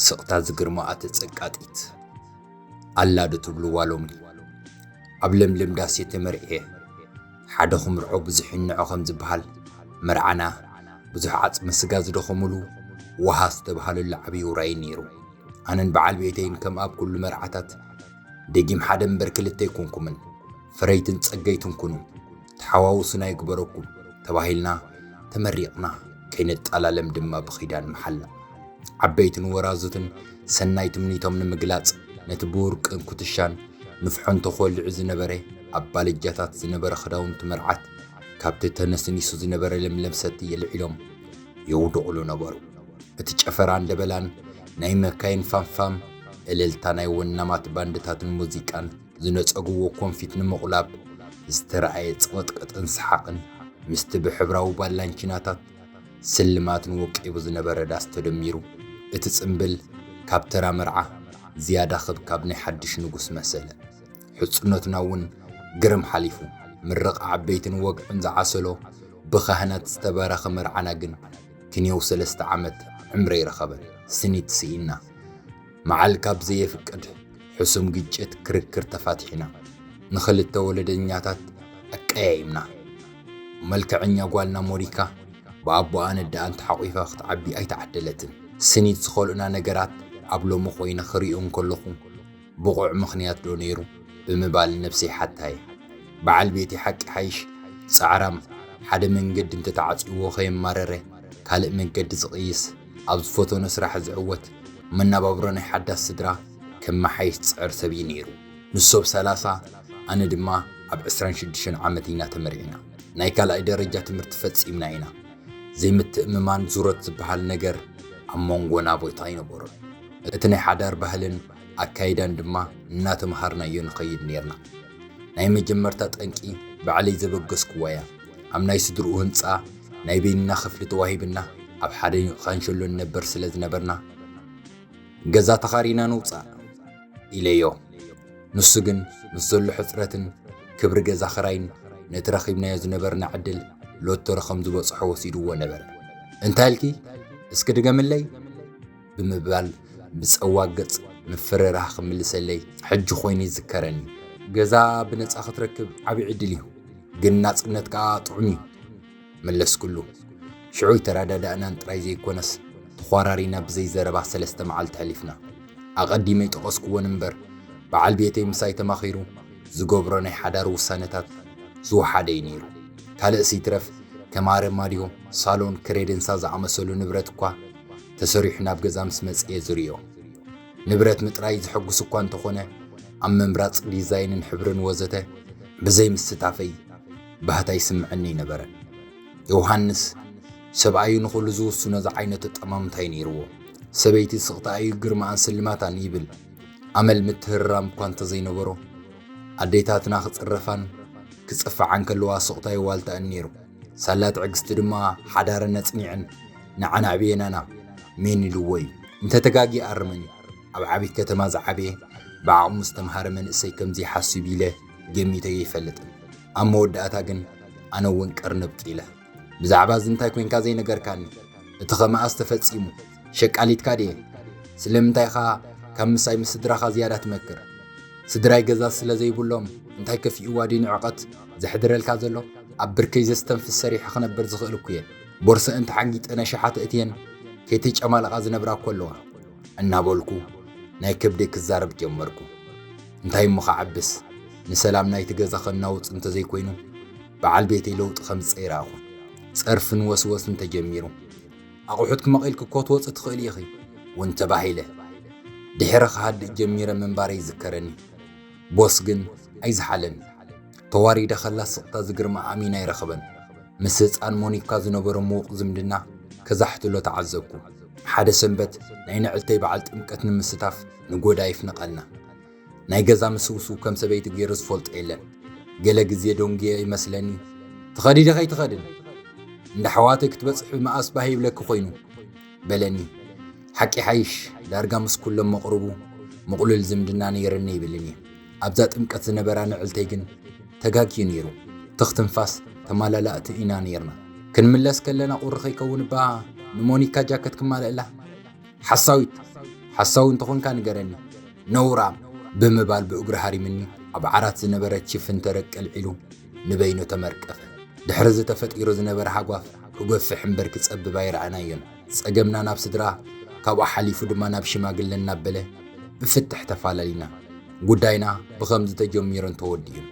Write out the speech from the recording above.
ስቕታ ዝግርማ ኣቲ ጸቃጢት ኣላ ዶ ትብልዋ ሎሚ? ኣብ ለምለም ዳሴ ተመርዕየ። ሓደ ኹምርዖ ብዙሕ ይንዖ ከም ዝበሃል፣ መርዓና ብዙሕ ዓጽመ ስጋ ዝደኸሙሉ፣ ዋሃ ዝተባህለሉ ዓብዪ ውራይ ነይሩ። ኣነን በዓል ቤተይን ከም ኣብ ኩሉ መርዓታት ደጊም ሓደ እምበር ክልተ ኣይኮንኩምን። ፈረይትን ጸገይትን ኩኑ፣ ተሓዋውሱና ይግበረኩም ተባሂልና ተመሪቕና፣ ከይንጠላለም ድማ ብኺዳን መሓላ። ዓበይትን ወራዙትን ሰናይ ትምኒቶም ንምግላጽ፣ ነቲ ብውርቅን ኩትሻን ንፍሖን ተኾሊዑ ዝነበረ፣ ኣብ ባልጃታት ዝነበረ ክዳውንቲ መርዓት፣ ካብቲ ተነስኒሱ ዝነበረ ለምለም ሰቲ የልዒሎም የውድቑሉ ነበሩ። እቲ ጨፈራን ደበላን ናይ መካይን ፋምፋም፣ እልልታ ናይ ወናማት ባንድታትን ሙዚቃን ዝነጸግዎ ኮንፊት ንምቑላብ ዝተረኣየ ጽቕጥቅጥን ሰሓቕን፣ ምስቲ ብሕብራዊ ባላንቺናታት ስልማትን ወቂቡ ዝነበረ ዳስ ተደሚሩ፣ እቲ ጽምብል ካብ ተራ መርዓ ዝያዳ ክብካብ ናይ ሓድሽ ንጉስ መሰለ። ሕጽኖትና እውን ግርም ሓሊፉ። ምርቓ ዓበይትን ወግዕን ዝዓሰሎ፣ ብካህናት ዝተባረኸ መርዓና ግን ክንየው ሰለስተ ዓመት ዕምሪ ኣይረኸበን። ስኒት ስኢና። መዓል ካብ ዘየፍቅድ ሕሱም ግጭት ክርክር ተፋቲሕና። ንኽልተ ወለደኛታት ኣቀያይምና። መልክዐኛ ጓልና ሞኒካ ብኣቦኣን ኣደኣን ተሓቒፋ ክትዓቢ ኣይተዓደለትን። ስኒት ዝኸልኡና ነገራት ኣብ ሎሚ ኮይነ ክሪኦ እንከለኹ፣ ብቑዕ ምኽንያት ዶ ነይሩ ብምባል ነብሰይ ሓታየ። በዓል ቤተይ ሓቂ ሓይሽ ጻዕራም፣ ሓደ መንገዲ እንተተዓጽይዎ ከየማረረ ካልእ መንገዲ ዝቕይስ፣ ኣብ ዝፈተኖ ስራሕ ዝዕወት፣ መነባብሮ ናይ ሓዳስ ስድራ ከመሓይሽ ዝጽዕር ሰብ እዩ ነይሩ። ንሱ ኣብ ሰላሳ፣ ኣነ ድማ ኣብ ዕስራን ሽዱሽተን ዓመት ኢና ተመርዒና። ናይ ካልኣይ ደረጃ ትምህርቲ ፈጺምና ኢና። ዘይምትእምማን ዙረት ዝበሃል ነገር ኣብ መንጎና ቦታ ኣይነበሮን። እቲ ናይ ሓዳር ባህልን ኣካይዳን ድማ እናተምሃርናዮ ንኸይድ ነይርና። ናይ መጀመርታ ጠንቂ ባዕለይ ዘበገስኩዋ እያ። ኣብ ናይ ስድርኡ ህንጻ ናይ በይንና ክፍሊ ተዋሂብና፣ ኣብ ሓደ ካንሸሎ ንነበር ስለ ዝነበርና፣ "ገዛ ተኻሪና ንውጻእ" ኢለዮ። ንሱ ግን ምስ ዘሎ ሕጽረትን ክብሪ ገዛ ኽራይን ነቲ ረኺብናዮ ዝነበርና ዕድል ሎተሪ ከም ዝበጽሖ ወሲድዎ ነበረ። "እንታይ ኢልኪ? እስኪ ድገምለይ?" ብምባል ብጸዋ ገጽ ምፍርራህ ክምልሰለይ ሕጂ ኮይኑ ይዝከረኒ። "ገዛ ብነጻ ክትረክብ ዓቢ ዕድል እዩ፣ ግን ናጽነት ከኣ ጥዑም እዩ" መለስኩሉ። ሽዑ ኣይተረዳዳእናን ጥራይ ዘይኮነስ፣ ተዃራሪና ብዘይ ዘረባ ሰለስተ መዓልቲ ኣሕሊፍና። ኣቐዲመ ይጠቐስኩወን እምበር፣ በዓል ቤተይ ምሳይ ተማኺሩ ዝገብሮ ናይ ሓዳር ውሳነታት ዝወሓደ እዩ ነይሩ። ካልእስ ይትረፍ፣ ከም ኣረማድዮ፣ ሳሎን፣ ክሬደንሳ ዝኣመሰሉ ንብረት እኳ ተሰሪሑ ናብ ገዛ ምስ መጸ እየ ዝርእዮ። ንብረት ምጥራይ ዘሐጉስ እኳ እንተኾነ፣ ኣብ ምምራጽ ዲዛይንን ሕብርን ወዘተ ብዘይ ምስታፈይ ባህታ ይስምዐኒ ኣይነበረን። ዮሃንስ፣ ሰብኣዩ ንኹሉ ዝውስኖ ዝዓይነቱ ኣጠማምታ እዩ ነይርዎ። ሰበይቲ ስቕታ እዩ ግርማኣን ስልማታን ይብል። ኣመል ምትህርራም እኳ እንተዘይነበሮ፣ ኣዴታትና ክጽረፋን ክጽፍዓን ከለዋ ስቕታ የዋልታኣን ነይሩ። ሳላ ትዕግስቲ ድማ ሓዳረን ኣጽኒዐን ንዓና ኣዕብየናና። ሜን ኢልዎ እዩ። እንተተጋግየ ኣርመኒ። ኣብ ዓብይቲ ከተማ ዝዓበየ ብዓቕሙ ዝተምሃረ መንእሰይ ከምዚ ይሓስብ ኢለ ገሚተዮ ኣይፈልጥን። ኣብ መወዳእታ ግን ኣነ እውን ቀርንብጥ ኢለ። "ብዛዕባ እዚ እንታይ ኮንካ ዘይነገርካኒ? እቲ ኸ መኣስ ተፈጺሙ? ሸቃሊትካ ድየ? ስለምንታይ ኢኻ ካብ ምሳይ ምስ ስድራኻ ዝያዳ ትመክር? ስድራይ ገዛ ስለ ዘይብሎም እንታይ ከፊእዋ ድዩ ንዕቐት ዘሕድረልካ ዘሎ? ኣብ ብርከይ ዘስተንፍስ ሰሪሐ ክነብር ዝኽእል እኮ እየ። ቦርሰአን ተሓንጊጠን ኣሽሓት ኣእትየን ከይተጨማለቓ ዝነብራ እኮ ኣለዋ" እናበልኩ ናይ ከብደይ ክዛረብ ጀመርኩ። እንታይ እሞ ክዓብስ፣ ንሰላም ናይቲ ገዛ ከናውጽ እንተዘይኮይኑ፣ በዓል ቤተይ ለውጢ ከምጽእ ኣይረኣኹን። ጸርፍን ወስወስን ተጀሚሩ። "ኣቑሑትኪ መቒልኪ እኮ ክትወጺ ትኽእሊ ኢኺ" እውን ተባሂለ። ድሒረ ክሃድእ ጀሚረ ምንባረይ ይዝከረኒ። ቦስ ግን ኣይዝሓለን። ተዋሪዳ ከላ ስቕታ ዝግርማ ኣሚን ኣይረኸበን። ምስ ህጻን ሞኒካ ዝነበሮ ምዉቕ ዝምድና ከዛሕትሎ ተዓዘብኩ። ሓደ ሰንበት ናይ ንዕልተይ በዓል ጥምቀት ንምስታፍ ንጎዳይፍ ነቐልና። ናይ ገዛ ምስውስው ከም ሰበይቲ ገይሩ ዝፈልጦ የለን። ገለ ግዜ ደንጉየ ይመስለኒ፣ "ትኸዲ ዶ ከይትኸድን? እንዳ ኣሕዋተይ ክትበጽሒ መኣስ ባህ ይብለኪ ኮይኑ?" በለኒ። ሓቂ ሓይሽ፣ ዳርጋ ምስ ኩሎም መቕርቡ ምቕሉል ዝምድና ነይርኒ ይብልን እዩ። ኣብዛ ጥምቀት ዝነበራ ንዕልተይ ግን ተጋግዩ ነይሩ። ትኽ ትንፋስ ተማላላእቲ ኢና ነይርና። ክንምለስ ከለና ቁሪ ከይከውን እባ ንሞኒካ ጃከት ክማልእላ። ሓሳዊት፣ ሓሳዊ እንተኾንካ ንገረኒ፣ ነውራም፣ ብምባል ብእግሩ ሃሪምኒ ኣብ ዓራት ዝነበረ ቺፍን ተረቅ ኣልዒሉ ንበይኑ ተመርቀፈ። ድሕሪ እዚ ተፈጢሩ ዝነበረ ሃጓፍ ክገፍሕ እምበር ክጸብብ ኣይረኣናዮን። ጸገምና ናብ ስድራ፣ ካብኡ ሓሊፉ ድማ ናብ ሽማግለ እናበለ ብፍትሕ ተፋላሊና። ጉዳይና ብኸምዚ ተጀሚሩን ተወዲኡን።